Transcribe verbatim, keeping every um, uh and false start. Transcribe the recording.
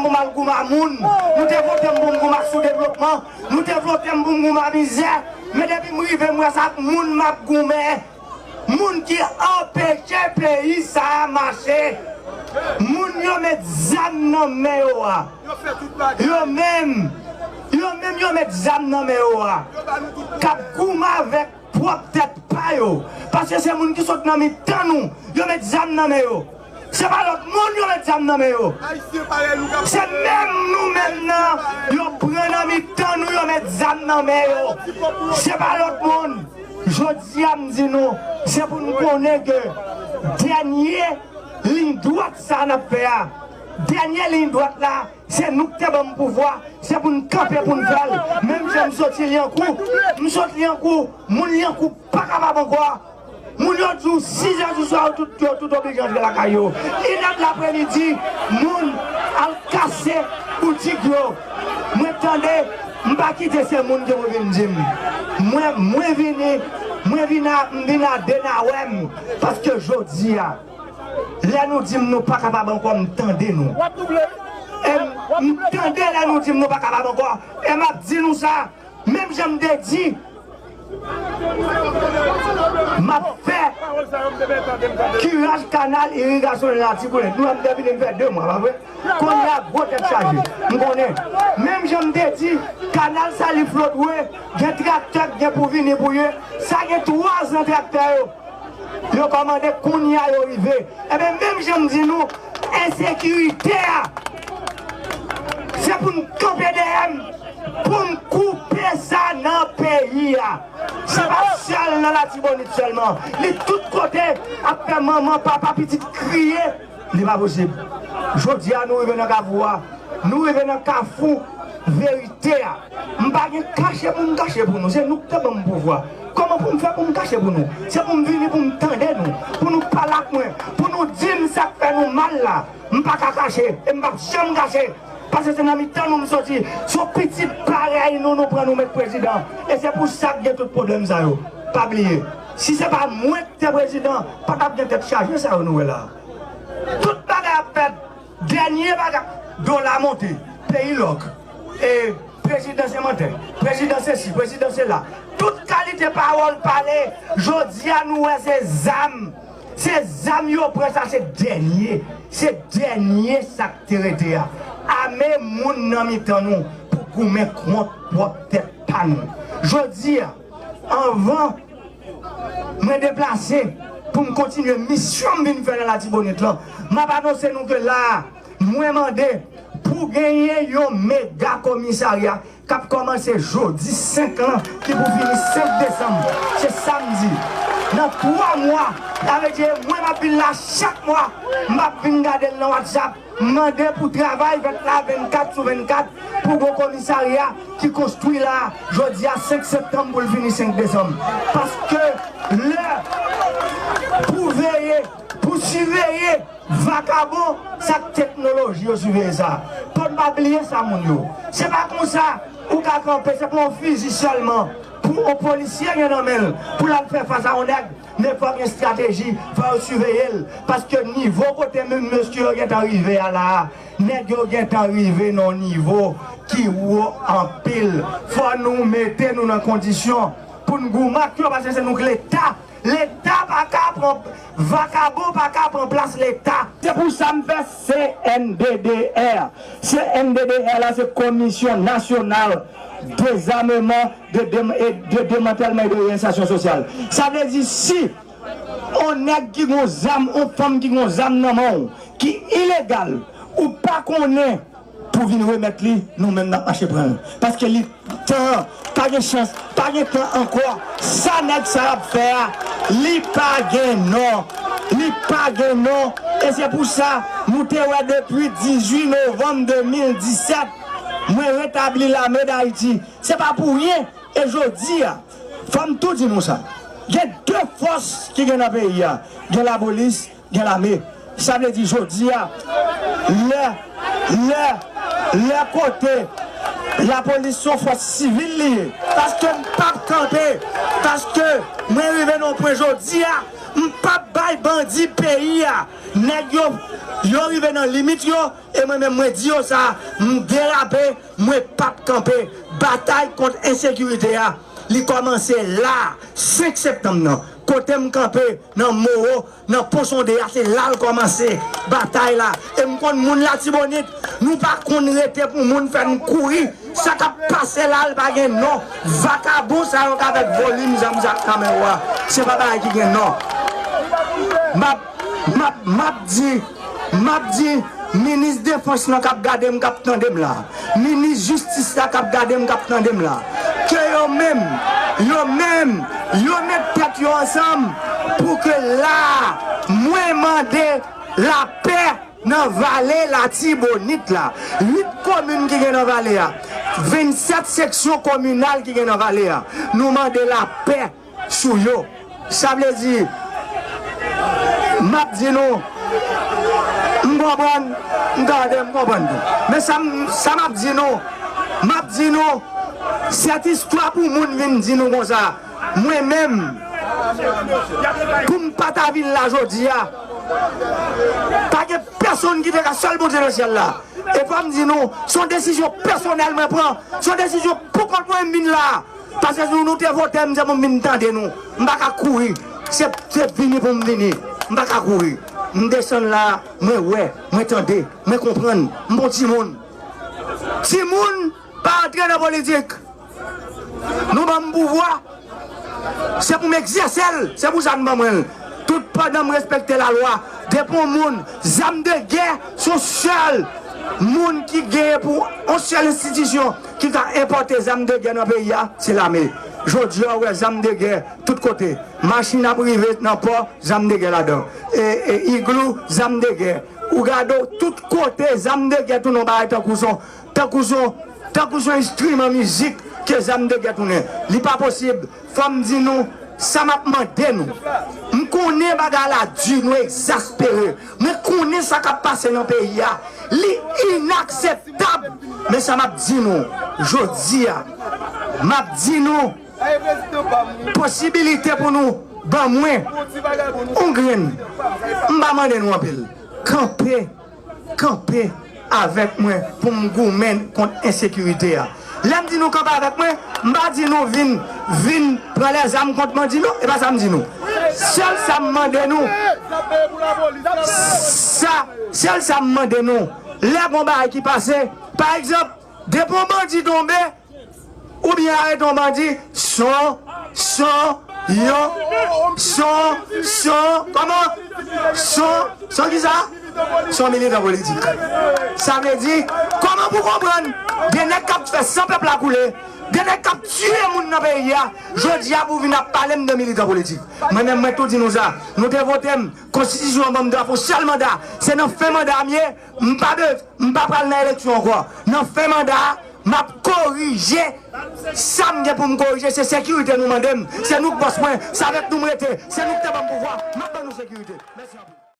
pou m al goumen a moun. Nou te vote m pou m goumen ak soudevlopman. Nou te vote m pou m goumen a mizè. Men depi m rive, m wè se ak moun m ap goumen. Moun ki anpeche peyi sa a mache. Moun yo met zam nan men yo a. Yo menm, yo menm yo met zam nan men yo a. K ap goumen avèk pwòp tèt pa yo. Paske se moun ki sot nan mitan nou, yo met zam nan men yo. Se pa lòt moun yo met zam nan men yo. Se menm nou menm nan, yo pran nan mitan nou, yo met zam nan men yo. Se pa lòt moun. Jodi a m di nou, se pou n konnen ke dènye liy dwat sa n ap fè a, dènye liy dwat la, se nou k te ban m pouvwa, se pou n kanpe pou n fè l. Menm jan m soti Lyankou, m sot Lyankou, moun Lyankou pa kapab ankò. Moun yo di w sizè di swa yo tout, yo tout oblije antre lakay yo. Inè lapremidi, moun al kase boutik yo. Mwen tande, m pa kite se moun ki pou vin di m. Mwen, mwen vini, mwen vin a, m vin a de nawè m. Paske jodi a, lè nou di m nou pa kapab ankò, m tande nou. E m, m tande lè nou di m nou pa kapab ankò. E m ap di nou sa, menm jan m te di, m ap fè kiraj kanal irigasyon nan Latibonit. Nou wè m te vini m fè de mwa, pa vre? Kounye a, gwo tèt chaje. M konnen. Menm jan m te di, kanal Sali Flodwe, gen traktè k gen pou vini pou ye. Sa gen twa zan traktè yo. Yo kòmande kounye a yo rive. Ebyen, menm jan m di nou, ensekirite a, se pou n kanpe dèyè m, pou n koupe sa nan peyi a. Se pa sèl nan Latibonit sèlman. Li tout kote ap fè manman, papa, pitit kriye. Li pa posib. Jodi a, nou rive nan kafou a. Nou rive nan kafou verite a. M pa gen kache pou m kache pou nou. Se nou ki te ban m pouvwa. Kòman pou m fè pou m kache pou nou? Se pou m vini pou m tande nou, pou nou pale ak mwen, pou nou di m sa k fè nou mal la. M pa ka kache, e m p ap janm kache. Paske se nan mitan nou m soti. Se yon pitit parèy nou, nou pran nou met prezidan. E se pou sa k gen tout pwoblèm sa yo. Pa bliye, si se pa mwen ki te prezidan, pa t ap gen tèt chaje sa yo nou wè la. Tout bagay ap fèt. Dènye bagay, dola monte, peyi lòk. E prezidan se mantè, prezidan sesi, prezidan sela. Tout kalite pawòl pale, jodi a nou wè se zam. Se zam yo pran sa, se dènye, se dènye sa k te rete a. Ame moun nan mitan nou pou goumen kont pwòp tèt pa nou. Jodi a, anvan mwen deplase pou m kontinye misyon m vin fè nan Latibonit lan, m ap anonse nou ke la a, mwen mande pou genyen yon mega komisarya k ap kòmanse jodi senk lan, ki pou fini senk desanm. Se sa m di. Nan twa mwa, sa vle di mwen m ap vin la chak mwa, m ap vin gade l nan WhatsApp, m mande pou travay fèt la vennkat sou vennkat, pou gon komisarya ki konstwi la, jodi a senk septanm pou l fini senk desanm. Paske lè pou veye, pou siveye vakabon, se ak teknoloji yo siveye sa. Fò n pa bliye sa, moun yo. Se pa konsa ou ka kanpe, se pa yon fizi sèlman pou yon polisye gen nan men l, pou l al fè fas a yon nèg, men fò gen estrateji, fò yo siveye l. Paske nivo kote menm mesye yo gentan rive a la a, nèg yo gentan rive nan yon nivo ki wo anpil. Fò nou mete nou nan kondisyon pou n goumen ak yo, paske se nou k Leta. Leta pa ka pran, vakabon pa ka pran plas Leta. Se pou sa m fè C N D D R. C N D D R la se Komisyon Nasyonal Dezameman, de, Dem- e de Demantèlman e de Reyensèsyon Sosyal. Sa vle di si yon nèg ki gon zam, yon fanm ki gon zam nan men w, ki ilegal, ou pa konnen pou vin remèt li, nou menm n ap mache pran l. Paske li tan an, pa gen chans, pa gen tan ankò. Sa nèg sa y ap fè a, li pa gen non. Li pa gen non. E se pou sa, nou te wè depi dizuit novanm de mil disèt, mwen retabli Lame d Ayiti. Se pa pou ryen. E jodi a, fò m tou di nou sa. Gen de fòs ki gen nan peyi a. Gen lapolis, gen lame. Sa vle di jodi a, lè, lè, lè kote lapolis se yon fòs sivil li ye. Paske m p ap kanpe. Paske mwen rive nan yon pwen jodi a, m p ap bay bandi peyi a. Nèg yo Yo rive nan limit yo, e mwen menm mwen di yo sa, m derape, mwen p ap kanpe. Batay kont ensekirite a, li kòmanse la, senk septanm nan. Kote m kanpe, nan Moro, nan Pon Sonde a, se la l kòmanse, batay la. E m konn moun Latibonit, nou pa konn rete pou moun fè n kouri. Sa k ap pase la, l pa gen non. Vakabon sa yo k avèk volim zam sa k nan men yo a, se pa bagay ki gen non. M ap, m ap, m ap di, m ap di, minis defans lan k ap gade m, k ap tande m la, minis jistis la k ap gade m, k ap tande m la, ke yo menm, yo menm, yo met tèt yo ansanm pou ke la, mwen mande lapè nan vale Latibonit la. Uit komin ki gen nan vale a, vennsèt seksyon kominal ki gen nan vale a, nou mande lapè sou yo. Sa vle di, m ap di nou, m konprann, m tande, m konprann tou. Men sa m, sa m ap di nou, m ap di nou, sèt istwa pou moun vin di nou konsa, mwen menm, pou m pa ta vin la jodi a, pa gen pèsonn ki te ka, sèl Bondye nan syèl la. E fò m di nou, se yon desizyon pèsonèl mwen pran, se yon desizyon poukont mwen m vin la. Paske si nou te vote m, se pou m vin tande nou. M pa ka kouri. Se, se vini pou m vini. M pa ka kouri. M desann la, mwen wè, mwen tande, mwen konprann. M bon timoun. Timoun pa antre nan politik. Nou ban m pouvwa. Se pou m egzèse l. Se pou sa n ban mwen l. Tout pandan m respekte lalwa. Depi yon moun, zam de gè, se yon sèl moun ki genyen pou yon sèl enstitisyon ki ka enpòte zam de gè nan peyi a, se lame. Jodi a, ou wè zam de gè tout kote. Machin ap rive nan pò, zam de gè ladan. E, e iglou, zam de gè. Ou gade w, tout kote, zam de gè tounen yon bagay tankou son, tankou son, tankou son enstriman mizik ke zam de gè tounen. Li pa posib. Fò m di nou, sa m ap mande nou. M konnen bagay la di, nou egzaspere. Mwen konnen sa k ap pase nan peyi a. Li inakseptab. Men sa m ap di nou, jodi a, m ap di nou, posibilite pou nou ban mwen yon grenn. M pa mande nou anpil. Kanpe, kanpe avèk mwen pou m goumen kont ensekirite a. Lè m di nou kanpe avèk mwen, m pa di nou vin, vin pran lèzam kont bandi, non, e pa sa m di nou. Sèl sa m mande nou, sa, sèl sa m mande nou, lè gon bagay ki pase, pa egzanp, depi yon bandi tonbe, oubyen arete yon bandi, son, son, yon, son, son, kòman? Son, son kisa? Son militan politik. Sa vle di, kòman pou konprann de nèg k ap fè san pèp la koule, de nèg k ap tiye moun nan peyi a, jodi a pou vin ap pale m de militan politik? Mwen menm, mwen tou di nou sa. Nou te vote m, konstitisyon an ban m dwa pou sèl manda. Se nan fen manda m ye, m pa be-, m pa pral nan eleksyon ankò. Nan fen manda a, m ap korije sa m gen pou m korije. Se sekirite nou mande m. Se nou k bòs mwen. Se avèk nou m rete. Se nou k te ban m pouvwa. M ap ban nou sekirite. Mèsi anpil.